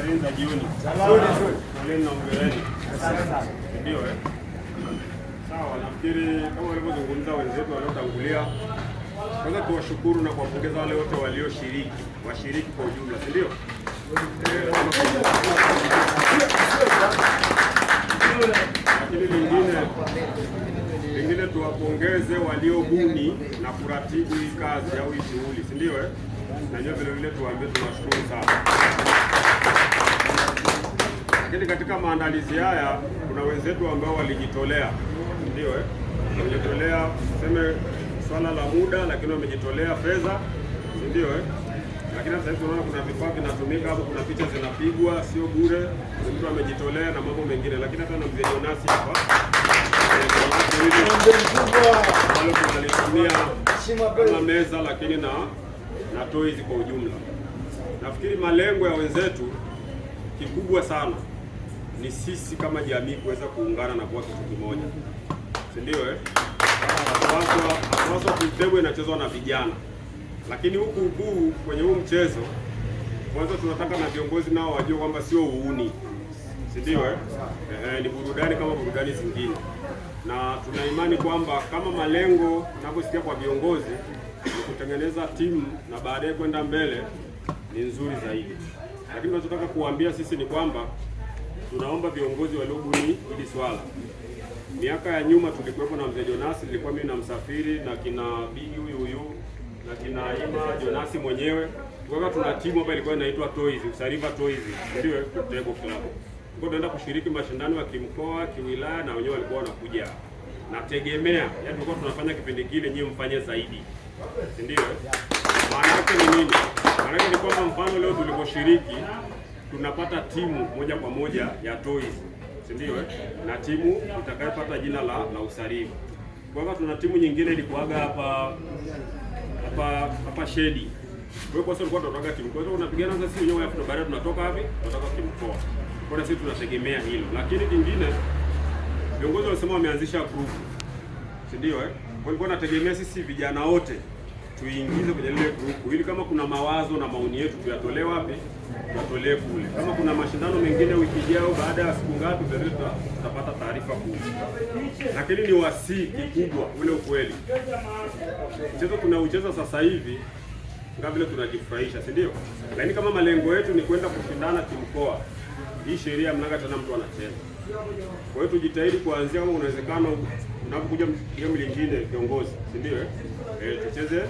Habarini za jioni. Poleni na hongereni. Ndio eh? Sawa, nafikiri kama walivyozungumza wenzetu waliotangulia, kwanza tuwashukuru na kuwapongeza wale wote walioshiriki, washiriki kwa ujumla, si ndio? Lakini lingine tuwapongeze waliobuni na kuratibu hii kazi au hii shughuli, si ndio eh? Na nyewe vile vile tuwaambie tunawashukuru sana. Lakini katika maandalizi haya kuna wenzetu ambao walijitolea, ndio eh? Wamejitolea tuseme swala la muda, lakini wamejitolea fedha, si ndio eh? Lakini sasa hivi tunaona kuna vifaa vinatumika hapo, kuna picha zinapigwa, sio bure, ni mtu amejitolea na mambo mengine. Lakini hata na mzee Jonasi hapa ambalo tunalitumia kama meza, lakini na toys kwa ujumla. Nafikiri malengo ya wenzetu kikubwa sana ni sisi kama jamii kuweza kuungana na kuwa kitu kimoja, si ndio eh? Haswa pool table inachezwa na vijana, lakini huku ukuu kwenye huu mchezo kwanza tunataka na viongozi nao wajue kwamba sio uuni, si ndio eh? Ni burudani kama burudani zingine, na tuna imani kwamba kama malengo tunavyosikia kwa viongozi ni kutengeneza timu na baadaye kwenda mbele ni nzuri zaidi, lakini tunachotaka kuambia sisi ni kwamba tunaomba viongozi waliobuni hili swala. Miaka ya nyuma tulikuwepo na mzee Jonasi, nilikuwa mimi na Msafiri na kina Bigi huyu huyu na kina Ima Jonasi mwenyewe, tulikuwa tuna timu hapa ilikuwa inaitwa Toys, Usariva Toys, ndio Table Club. Tulikuwa tunaenda kushiriki mashindano ya kimkoa, kiwilaya na wenyewe walikuwa wanakuja. Nategemea, yaani tulikuwa tunafanya kipindi kile, nyinyi mfanye zaidi, si ndio? Maana yake ni nini? Maana yake ni kwamba mfano leo tuliposhiriki tunapata timu moja kwa moja ya Toys, si ndio eh? Na timu itakayopata jina la Usariva. Kwa hivyo tuna timu nyingine ilikuaga hapa hapa hapa Shedi. Kwa hiyo kwa sababu tulikuwa tunatoka timu. Kwa hiyo tunapigana sasa sisi wenyewe afu baadaye tunatoka wapi? Tunatoka kimkoa. Kwa hiyo sisi tunategemea hilo. Lakini kingine viongozi walisema wameanzisha group. Si ndio eh? Kwa hiyo nategemea sisi vijana wote tuingize kwenye lile group ili kama kuna mawazo na maoni yetu tuyatolee wapi? Tuyatolee kule. Kama kuna mashindano mengine wiki ijayo, baada ya siku ngapi, vile tutapata taarifa kule. Lakini ni wasii kikubwa ule ukweli, mchezo tunaucheza sasa hivi kama vile tunajifurahisha, si ndio? Lakini kama malengo yetu ni kwenda kushindana kimkoa, hii sheria mnaga tena mtu anacheza. Kwa hiyo tujitahidi kuanzia, kama unawezekano, unapokuja game lingine viongozi, si ndio eh? Tucheze